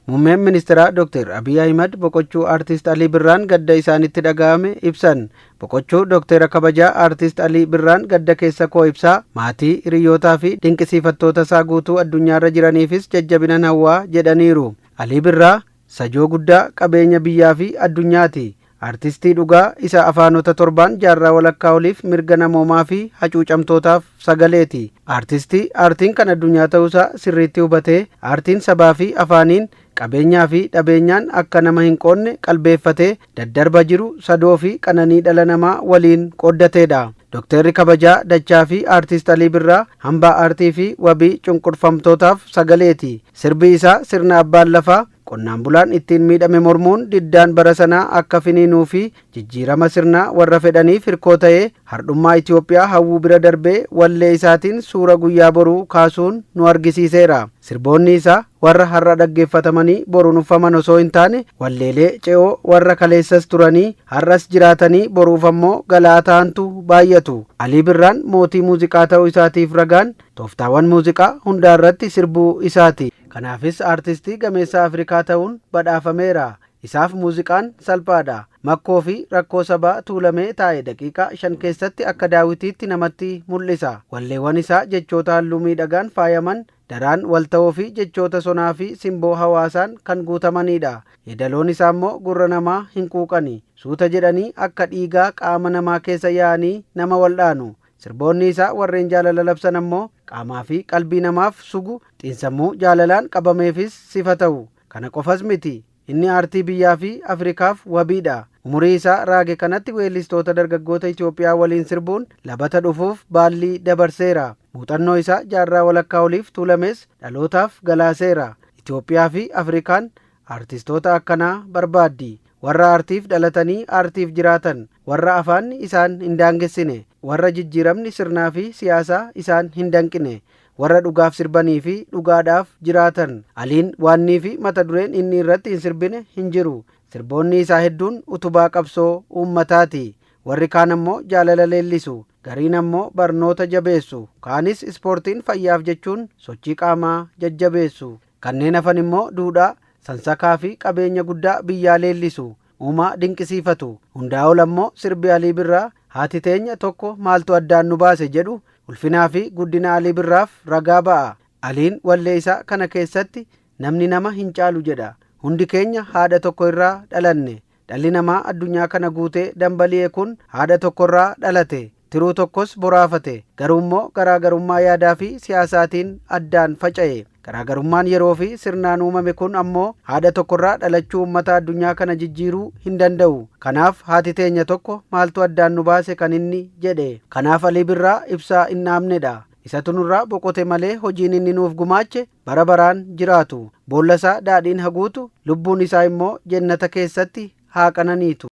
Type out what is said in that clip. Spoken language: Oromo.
Muummeen ministeeraa Dr. Abiy Ahimad boqochuu Aartist Alii Birraan gadda isaanitti dhaga'ame ibsan. Boqochuu Dooktera kabajaa Aartist Alii Birraan gadda keessa koo ibsaa, maatii, hiriyyootaa fi dinqisiifattoota isaa guutuu addunyaarra jiraniifis jajjabinan hawwaa jedhaniiru. Alii Birraa sajoo guddaa qabeenya biyyaa fi addunyaati. Aartistii dhugaa isa afaanota torbaan jaarraa walakkaa oliif mirga namoomaa fi hacuucamtootaaf sagaleeti. Aartistii aartiin kan addunyaa ta'uusaa sirriitti hubatee, aartiin sabaa fi afaaniin, qabeenyaa fi dhabeenyaan akka nama hin qoodne qalbeeffatee daddarba jiru sadoo fi qananii dhala namaa waliin qooddateedha. Dooktarri kabajaa dachaa fi Aartist Alii Birraa hambaa aartii fi wabii cunqurfamtootaaf sagaleeti. Sirbi isaa sirna abbaan lafaa qonnaan bulaan ittiin miidhame mormuun diddaan bara sanaa akka finiinuu fi jijjiirama sirnaa warra fedhaniif hirkoo ta'ee, hardhummaa Itoophiyaa hawwuu bira darbee wallee isaatiin suura guyyaa boruu kaasuun nu argisiiseera. Sirboonni isaa warra har'a dhaggeeffatamanii boru nuffaman osoo hin taane, walleelee ce'oo warra kaleessas turanii har'as jiraatanii boruuf ammoo galaa ta'antu baay'atu. Alii Birraan mootii muuziqaa ta'uu isaatiif ragaan tooftaawwan muuziqaa hundaa irratti sirbuu isaati. Kanaafis aartistii gameessa Afrikaa ta'uun badhaafameera. Isaaf muuziqaan salphaadha. Makkoo fi rakkoo sabaa tuulamee taa'e daqiiqaa 5 keessatti akka daawwitiitti namatti mul'isa. Walleewwan isaa jechoota halluu miidhagaan faayaman, daraan walta'oo fi jechoota sonaa fi simboo hawaasaan kan guutamanidha. Yeedaloon isaa immoo gurra namaa hin quuqani. Suuta jedhanii akka dhiigaa qaama namaa keessa yaa'anii nama wal'aanu. Sirboonni isaa warreen jaalala labsan ammoo qaamaa fi qalbii namaaf sugu, xiinsammuu jaalalaan qabameefis sifa ta'u. Kana qofas miti, inni aartii biyyaa fi Afrikaaf wabiidha. Umurii isaa raage kanatti weellistoota dargaggoota Itoophiyaa waliin sirbuun labata dhufuuf baallii dabarseera. Muuxannoo isaa jaarraa walakkaa oliif tuulames dhalootaaf galaaseera. Itoophiyaa fi Afrikaan aartistoota akkanaa barbaaddi. Warra aartiif dhalatanii aartiif jiraatan, warra afaanni isaan hin daangessine, warra jijjiiramni sirnaa fi siyaasaa isaan hin danqine, warra dhugaaf sirbanii fi dhugaadhaaf jiraatan. Aliin waannii fi mata dureen inni irratti hin sirbine hin jiru. Sirboonni isaa hedduun utubaa qabsoo uummataati. Warri kaan ammoo jaalala leellisu. Gariin ammoo barnoota jabeessu. Kaanis ispoortiin fayyaaf jechuun sochii qaamaa jajjabeessu. Kanneen hafan immoo duudhaa, sansakaa fi qabeenya guddaa biyyaa leellisu. Uumaa dinqisiifatu. Hundaa ol ammoo sirbi Alii Birraa "Haati teenya tokko, maaltu addaan nu baase" jedhu ulfinaa fi guddina Alii Birraaf ragaa ba'a. Aliin wallee isaa kana keessatti namni nama hin caalu jedha. Hundi keenya haadha tokko irraa dhalanne. Dhalli namaa addunyaa kana guutee dambali'e kun haadha tokkorraa dhalate. Tiruu tokkos boraafate. Garuu immoo garaagarummaa yaadaa fi siyaasaatiin addaan faca'e. Garaagarummaan yeroo fi sirnaan uumame kun ammoo haadha tokkorraa dhalachuu uummata addunyaa kana jijjiiruu hin danda'u. Kanaaf "haati teenya tokko, maaltu addaan nu baase" kan inni jedhe. Kanaaf Alii Birraa ibsaa hin dhaamnedha. Isatu nurraa boqote malee hojiin inni nuuf gumaache bara baraan jiraatu. Boolla isaa daadhiin haguutu, lubbuun isaa immoo jennata keessatti haa qananiitu.